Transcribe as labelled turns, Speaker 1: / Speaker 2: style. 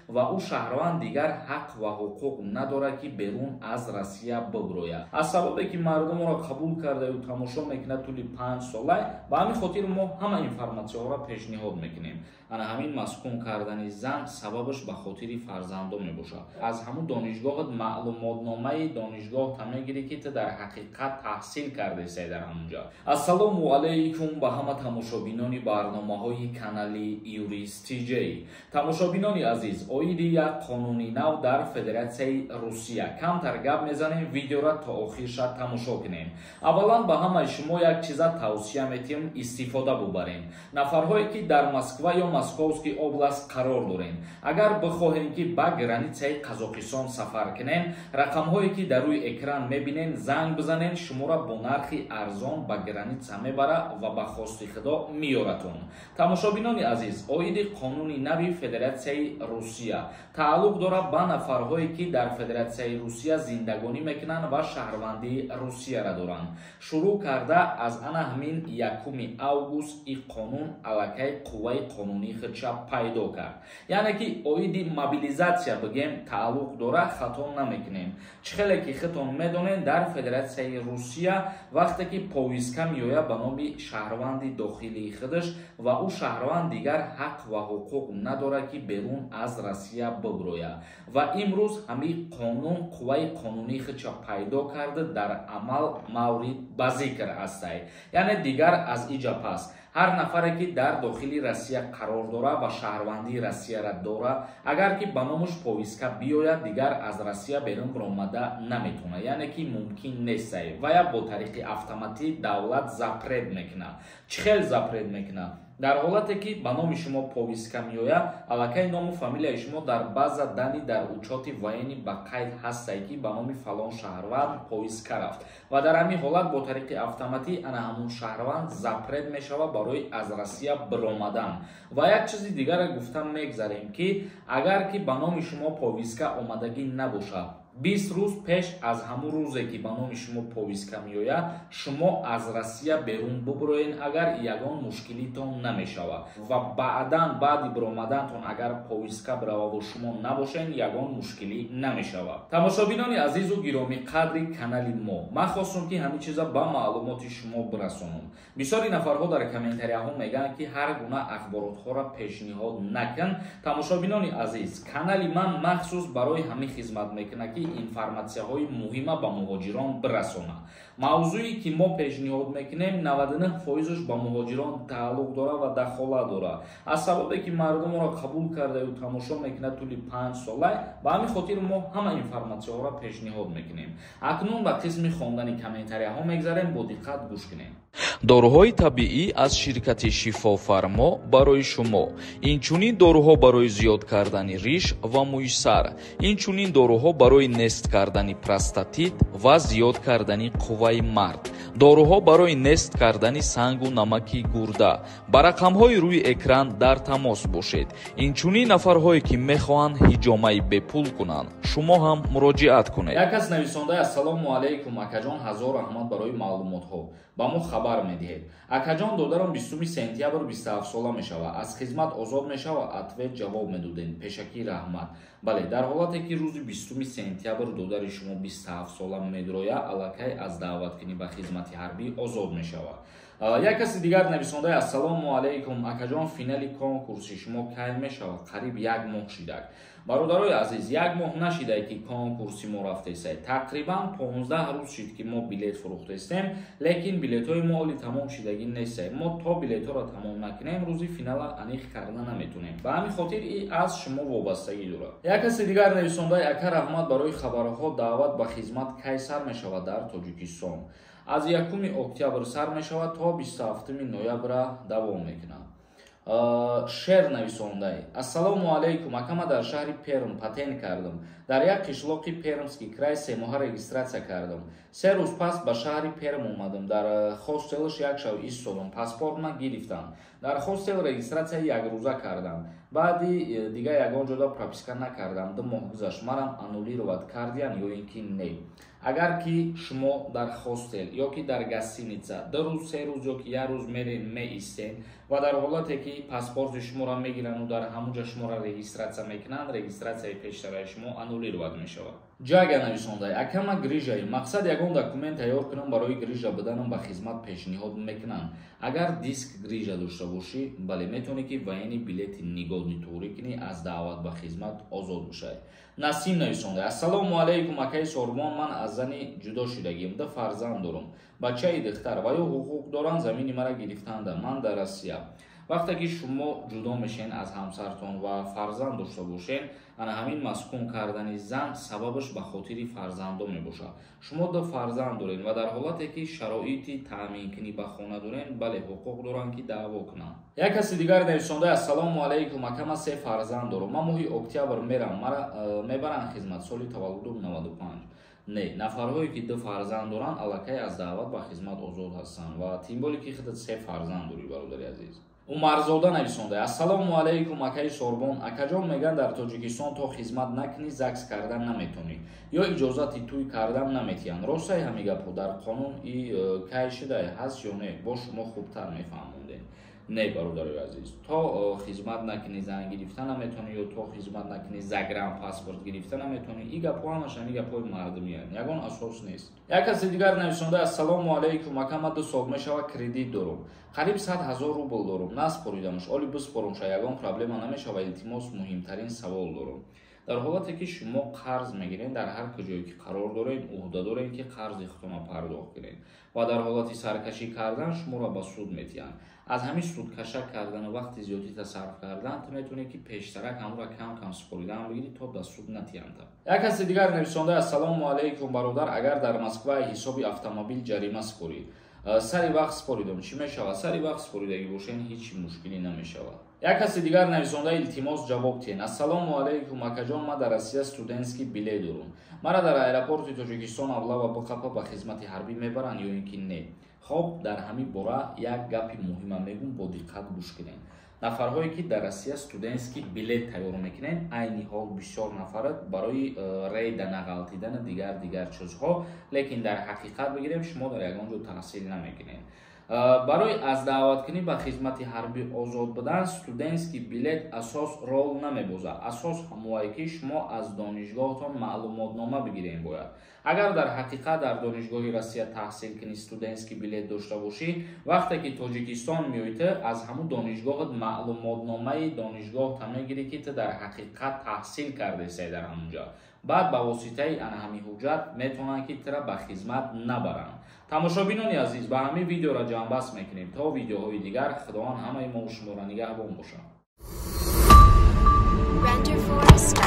Speaker 1: ва ӯ шаҳрванд дигар ҳақ ва ҳуқуқ надорад, ки берун аз Россия биброяд. Аз сабабе ки мардумро қабул кардаю тамошо мекунад тӯли 5 сола, ба ҳамин хотир мо ҳама информатсияҳоро пешниҳод мекунем. Ана ҳамин маскун кардани зан сабабаш ба хотири фарзандо мебошад. Аз ҳамун донишгоҳат маълумотномаи донишгоҳ та мегирӣ, ки ту дар ҳақиқат таҳсил кардесай дар ҳамунҷа. Ассалому алайкум ба ҳама тамошобинони барномаҳои канали Юрист ТЖ. Тамошобинони азиз, оиди як қонуни нав дар Федератсияи Русия камтар гап мезанем. Видеора то охирша тамошо кунем. Аввалан, ба ҳамаи шумо як чиза тавсия метиҳем: истифода бубарем. Нафарҳое ки дар Москва ё Московский область қарор дорем, агар бихоҳем, ки ба границаи Қазоқистон сафар кунем, рақамҳое ки дар рӯи экран мебинем, занг бизанем, шуморо бо нархи арзон ба граница мебара ва ба хости Худо меёратон. Тамошобинони азиз, оиди қонуни нави Федератсияи Русия тааллуқ дорад ба нафарҳое ки дар Федератсияи Русия зиндагонӣ мекунанд ва шаҳрвандии Русияра доранд. Шурӯъ карда аз ана ҳамин 1 август ин қонун аллакай қувваи қонунии худша пайдо кард, яъне ки оиди мобилизатсия бигем тааллуқ дорад, хато намекунем. Чӣ хеле ки худтон медонед, дар Федератсияи Русия вақте ки повестка меояд ба номи шаҳрванди дохилии худаш, ва ӯ шаҳрванд дигар ҳақ ва ҳуқуқ надорад, ки берун аз Россия биброяд. Ва имрӯз ҳамин қонун қувваи қонунии худша пайдо карда, дар амал маврид ба зикр ҳастай. Яъне дигар аз иҷа пас ҳар нафаре ки дар дохили Россия қарор дорад ва шаҳрвандии Россияра дорад, агар ки ба номуш повестка биёяд, дигар аз Россия берун баромада наметавонад, яъне ки мумкин нестай. Вая бо тариқи автоматӣ давлат запрет мекунад. Чӣ хел запрет мекунад? Дар ҳолате ки ба номи шумо повестка меояд, аллакай ному фамилияи шумо дар база данных, дар учёти военный ба қайд ҳастай, ки ба номи фалон шаҳрванд повестка рафт, ва дар ҳамин ҳолат бо тариқи автоматӣ ана ҳамун шаҳрванд запрет мешавад барои аз Россия биромадан. Ва як чизи дигаре гуфта мегзарем, ки агар ки ба номи шумо повестка омадагӣ набошад, 20 рӯз пеш аз ҳамун рӯзе ки ба номи шумо повестка меояд, шумо аз Россия берун бубуроен, агар ягон мушкилитон намешавад. Ва баъдан, баъди биромадантон, агар повестка бирававу шумо набошен, ягон мушкилӣ намешавад. Тамошобинони азизу гиромиқадри канали мо, ман хостум, ки ҳамин чиза ба маълумоти шумо бирасонам. Бисёри нафарҳо дар комментарияҳо мегӯянд, ки ҳар гуна ахборотҳоро пешниҳод накун. Тамошобинони азиз, канали ман махсус барои ҳамин хизмат мекунад, ки информатсияҳои муҳима ба муҳоҷирон бирасонад. Мавзӯе ки мо пешниҳод мекунем, 99 фоизаш ба муҳоҷирон тааллуқ дорад ва дахолат дорад. Аз сабабе ки мардумро қабул кардаю тамошо мекунад тӯли 5 сола, ба ҳамин хотир мо ҳама информатсияҳоро пешниҳод мекунем. Акнун ба қисми хондани комментарияҳо мегзарем, бо диққат гӯш кунем.
Speaker 2: Доруҳои табиӣ аз ширкати «Шифофармо» барои шумо. Инчунин доруҳо барои зиёд кардани риш ва мӯи сар, инчунин доруҳо барои нест кардани простатит ва зиёд кардани қувваи мард, доруҳо барои нест кардани сангу намаки гурда. Ба рақамҳои рӯи экран дар тамос бошед. Инчунин нафарҳое ки мехоҳанд ҳиҷомаи бепул кунанд, шумо ҳам муроҷиат кунед.
Speaker 1: Як кас нависонда: «Ассалому алайкум, акаҷон, ҳазор раҳмат барои маълумотҳо, ба мо хабар медиҳед. Акаҷон, додарам 20 сентябр 27 сола мешавад, аз хизмат озод мешавад, ответ ҷавоб медодем, пешакӣ раҳмат». Бале, дар ҳолате ки рӯзи 20 сентябр додари шумо 27 сола медрояд, аллакай аз даъваткунӣ ба хизмати ҳарбӣ озод мешавад. Як каси дигар нависондаи: «Ассалому алайкум, акаҷон, финали конкурси шумо кай мешавад? Қариб як моҳ шидак». Бародарои азиз, як моҳ нашидае, ки конкурси мо рафтесай. Тақрибан 15 рӯз шид, ки мо билет фурӯхтестем, лекин билетҳои мо оли тамом шидагӣ нестай. Мо то билетҳоро тамом накунем, рӯзи финала аниқ карда наметонем. Ба ҳамин хотир и аз шумо вобастагӣ дорад. Як каси дигар нависондаи: «Ака, раҳмат барои хабарҳо. Даъват ба хизмат кай сар мешавад дар Тоҷикистон?» Аз 1 октябр сар мешавад, то 27 ноябра давом мекунад. Шер нависондай: «Ассалому алайкум, акама, дар шаҳри Перм патент кардам, дар як қишлоқи Пермский край 3 моҳа регистрация кардам. 3 рӯз пас ба шаҳри Перм омадам, дар хостелш як шаб истодам, паспортма гирифтам. Дар хостел регистрация якрӯза кардам, баъди дига ягон ҷода прописка накардам, 2 моҳ гузашт, марам аннулировать кардиян ё ин ки не? Агар ки шумо дар хостел ё ки дар гостиница 2 рӯз, 3 рӯз ё ки як рӯз мерен, меистен ва дар ҳолате ки паспорти шуморо мегирану дар ҳамун ҷа шуморо регистрация мекунанд, регистрация и пештараи шумо аннулировать мешавад. Ҷага нависондай: «Акама, грижаи мақсад ягон документ тайёр кунам, барои грижа буданам ба хизмат пешниҳод мекунанд? Агар диск грижа дошта бошӣ, бале, метавонӣ ки военный билет и негодный туғрӣ кунӣ, аз даъват ба хизмат озод бошай. Насим нависондай: «Ассалому алайкум, акаи Сорбон, ман аз зани ҷудо шудагим, ду фарзанд дорум, бачаи духтар, ва ё ҳуқуқ доранд замини мара гирифтанда? Ман дар Россия». Вақте ки шумо ҷудо мешавед аз ҳамсартон ва фарзанд дошта бошед, ана ҳамин маскун кардани зан сабабаш ба хотири фарзандо мебошад. Шумо ду фарзанд доред ва дар ҳолате ки шароити таъминкунӣ ба хона доред, бале, ҳуқуқ доранд, ки даъво кунанд. Як каси дигар нависонда: «Ассалому алайкум, акама, се фарзанд дорам, ман моҳи октябр мерам, мара мебаранд хизмат? Соли таваллудум 95». Не, нафарҳое ки ду фарзанд доранд, аллакай аз даъват ба хизмат озод ҳастанд ва тем более ки худат се фарзанд дорӣ, бародари азиз. Умарзода нависонда: «Ассалому алайкум, акаи Сорбон, акаҷон, мегӯянд, дар Тоҷикистон то хизмат накунӣ, ЗАГС кардан наметонӣ ё иҷозати тӯй кардан наметиҳанд. Ростай ҳами гапҳо дар қонун и кай шудай ҳаст ё не? Бо шумо хубтар мефаҳмондем». Не, бародарои азиз, то хизмат накунӣ, зан гирифта наметонӣ ё то хизмат накунӣ, загранпаспорт гирифта наметонӣ, и гапҳо ҳамаш ҳами гапҳои мардумиянд, ягон асос нест. Як каси дигар нависонда: «Ассалому алайкум, ака, ма 2 сол мешавад кредит дорум, қариб 100 000 рубл дорум, наспоридамш, оли биспорумша, ягон проблема намешава? Илтимос, муҳимтарин савол дорум». Дар ҳолате ки шумо қарз мегиред, дар ҳар куҷое ки қарор доред, ӯҳда доред, ки қарзи худтонро пардохт кунед ва дар ҳолати саркашӣ кардан шуморо ба суд метиҳанд. Аз ҳамин судкаша кардану вақти зиёдита сарф кардан, ту метавонӣ, ки пештарак ҳамонро кам кам супоридан бигирӣ, то ба суд натиҳанд. Як каси дигар нависонда: «Ассалому алайкум, бародар, агар дар Москва ҳисоби автомобил ҷарима супорӣ, сари вақт супоридам, чӣ мешавад?» Сари вақт супоридагӣ бошен, ҳеҷ мушкилӣ намешавад. Як каси дигар нависонда: «Илтимос, ҷавоб диҳен. Ассалому алайкум, акаҷон, ман дар Россия студентский билет дорум, мара дар аэропорти Тоҷикистон облава биқапа, ба хизмати ҳарбӣ мебаранд ё ин ки не?» Хоб, дар ҳамин бора як гапи муҳима мегӯм, бо диққат гӯш кунед. Нафарҳое ки дар Россия студентский билет тайёр мекунед, айни ҳол бисёр нафарат барои рейда нағалтидану дигар дигар чизҳо, лекин дар ҳақиқат бигирем, шумо дар ягон ҷо таҳсил намекунед. Барои аз даъваткунӣ ба хизмати ҳарбӣ озод будан студентский билет асос рол намебозад. Асос ҳамое ки шумо аз донишгоҳтон маълумотнома бигирем бояд. Агар дар ҳақиқат дар донишгоҳи Россия таҳсил кунӣ, студентский билет дошта бошӣ, вақте ки Тоҷикистон меоӣ, ту аз ҳамун донишгоҳат маълумотномаи донишгоҳта мегирӣ, ки ту дар ҳақиқат таҳсил кардесай дар ҳамун ҷо. Баъд ба воситаи ана ҳамин ҳуҷҷат метавонанд, ки тура ба хизмат набаранд. Тамошобинони азиз, ба ҳамин видеоро ҷамъбаст мекунем. То видеоҳои дигар Худованд ҳамаи мо шуморо нигаҳбон бошад.
Speaker 3: Render Forest.